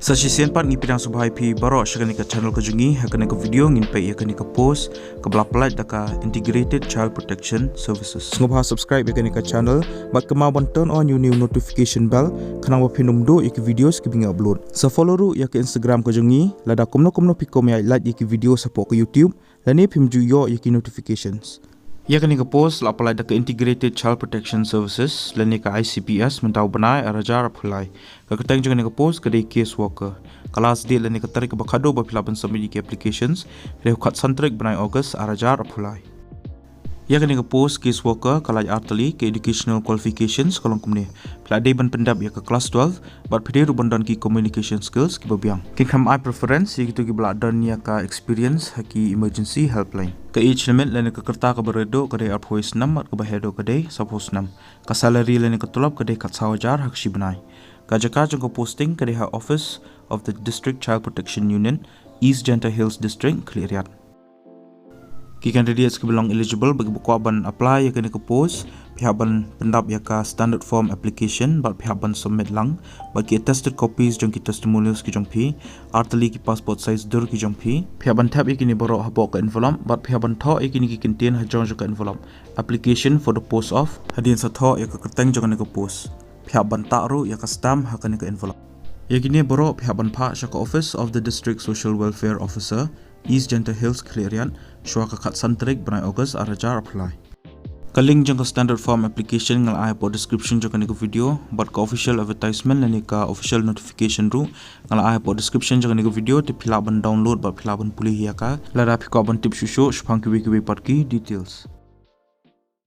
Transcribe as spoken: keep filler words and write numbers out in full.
Sa shisien pat ngi pdiang sngewbha ïa phi baroh sha kane ka channel ka jong ngi. Ha kane ka video ngin peit ïa kane ka post kaba la pyllait da ka Integrated Child Protection Services. Sngewbha subscribe ïa kane ka channel bad kynmaw ban turn on ïa u notification bell khnang ba phin ym duh ïa ki videos kiba ngi upload. Sa follow ruh ïa ka Instagram ka jong ngi, lada kumno kumno phi kwah ban ïa like ïa ki videos hapoh ka YouTube lane phim ju ïoh ïa ki notifications. Ïa kane ka post la pyllait da ka Integrated Child Protection Services lane ka I C P S mynta u bnai ar hajar arphew lai. Ka kyrteng jong kane ka post ka dei case worker. Ka last date lane ka tarik kaba khatduh ba phi lah ban submit ïa ki applications ka dei u khatsan tarik bnai August ar hajar arphew lai. Ïa kane ka post case worker ka lait ar tylli, ka educational qualifications ka long kumne: phi la dei ban pyndep ïa ka class twelve bad phi dei ruh ban don ki communication skills kiba biang. Kin kham ai preference ïa kito kiba la don ïa ka experience ha ki emergency helpline. Ka age limit lane ka rta kaba rit duh ka dei arphew snem bad kaba heh duh ka dei sawphew snem. Ka salary lane ka tulop ka dei khatsaw hajar ha ka shi bnai. Ka jaka jong ka posting ka dei ha Office of the District Child Protection Unit, East Jaintia Hills District, Khliehriat. Ki candidates kiba long eligible bad kiba kwah ban apply ïa kane ka post, phi hap ban pyndap ïa ka standard form application bad phi hap ban submit lang bad ki attested copies jong ki testimonials ki jong phi, ar tylli ki passport size dur ki jong phi. Phi hap ban thep ïa kine baroh hapoh ka envelope bad phi hap ban thoh ïa kine ki kyntien hajrong jong ka envelope: application for the post of, hadien sa thoh ïa ka kyrteng jong kane ka post. Phi hap ban tah ruh ïa ka stamp ha kane ka envelope. Ïa kine baroh phi hap ban phah sha ka Office of the District Social Welfare Officer, East Jaintia Hills, Khliehriat, shuwa ka khatsan tarik bnai August ar hajar arphew lai. Ka link jong ka standard form application nga la ai hapoh description jong kane ka video bad ka official advertisement lane ka official notification ruh nga la ai hapoh description jong kane ka video, te phi lah ban download bad phi lah ban pule ïa ka lada phi kwah ban tip shuh shuh shaphang kiwei kiwei pat ki details.